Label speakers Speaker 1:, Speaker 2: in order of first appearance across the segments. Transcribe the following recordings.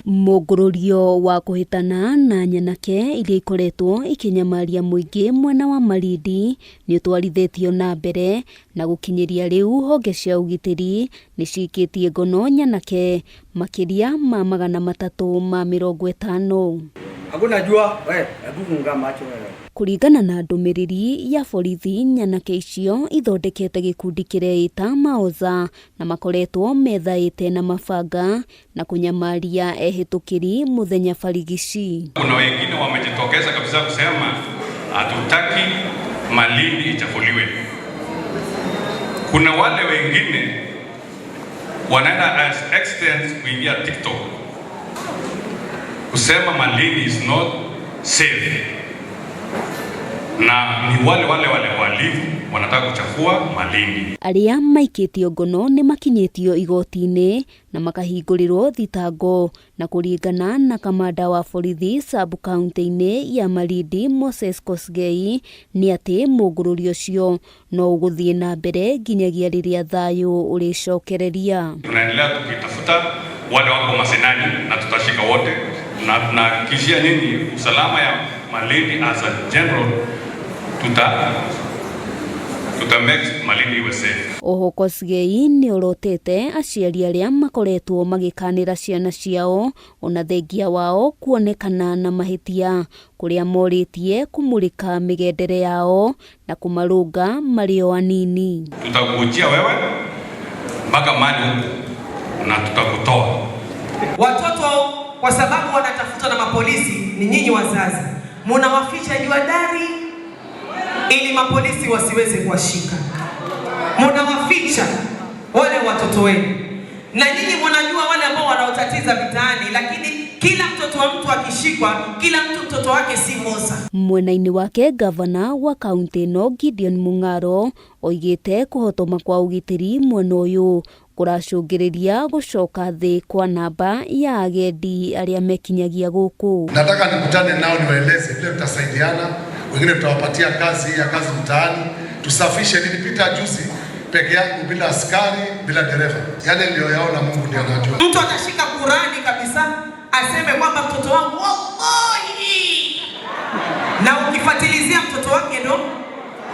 Speaker 1: Mũngũrũrio wa kũhĩtana na nyanake iria ikoretwo ikĩnyamaria mũingĩ mwena wa Malindi nĩ ũtwarithĩtio na mbere na gũkinyĩria rĩu honge cia ũgitĩri nĩ cikĩtie ngono nyanake makĩria ma 350.
Speaker 2: Hakuna jua, we, hebu funga macho wewe.
Speaker 1: Kũringana na ndũmĩrĩri ya borithi, nyanake icio ithondekete gĩkundi kĩreĩta Maoza na makoretwo methaĩte na mabanga na kũnyamaria ehĩtũkĩri mũthenya barigici.
Speaker 3: Kuna wengine wamejitokeza kabisa kusema hatutaki Malindi ichafuliwe. Kuna wale wengine wanaenda as extent kuingia TikTok kusema Malindi is not safe, na ni wale wale wale wahalifu wanataka kuchafua Malindi.
Speaker 1: Arĩa maikĩtio ngono nĩ makinyĩtio igoti-inĩ na makahingũrĩrwo thitango na kũringana na kamanda wa borithi sub county-inĩ ya Malindi Moses Kosgei nĩ atĩ mũngũrũrio ũcio no ũgũthiĩ na mbere nginyagia rĩrĩa thayũ ũrĩcokereria.
Speaker 3: Tunaendelea tukitafuta wale wako masinani na tutashika wote, na tunahakikishia nyinyi usalama ya Malindi as a general, tuta make Malindi iwe safe.
Speaker 1: Oho Kosgei nĩ orotete aciari arĩa makoretwo magĩkanĩra ciana ciao ona thengia wao kuonekana na mahĩtia kũrĩa morĩtie kũmũrĩka mĩgendere yao na kũmarũnga marĩ o anini.
Speaker 3: Tutakujia wewe mpaka mahali huko na tutakutoa.
Speaker 4: Watoto kwa sababu wanatafutwa na mapolisi, ni nyinyi wazazi munawaficha juu dari ili mapolisi wasiweze kuwashika. Munawaficha wale watoto wenu, na nyinyi munajua wale ambao wanaotatiza mitaani, lakini kila mtoto wa mtu akishikwa, kila mtu mtoto wake si Musa.
Speaker 1: Mwena-inĩ wake gavana wa kaunti ĩno Gideon Mung'aro oigĩte kũhotoma kwa ũgitĩri mwena ũyũ kũracũngĩrĩria gũcoka thĩ kwa namba ya agendi arĩa mekinyagia gũkũ.
Speaker 5: Nataka nikutane nao niwaeleze vile tutasaidiana, wengine tutawapatia kazi ya kazi mtaani, tusafishe. Nilipita juzi peke yangu bila askari, bila dereva. Yale niliyoyaona Mungu ndiye anajua.
Speaker 4: Mtu atashika Kurani kabisa aseme kwamba mtoto wangu wallahi, na ukifatilizia mtoto wake ndo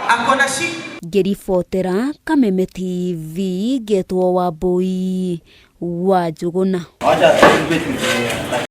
Speaker 4: akona shida.
Speaker 1: Ngĩribotera Kameme TV ngetwo Wambui wa Njũgũna.
Speaker 2: Wacha tuwe tu.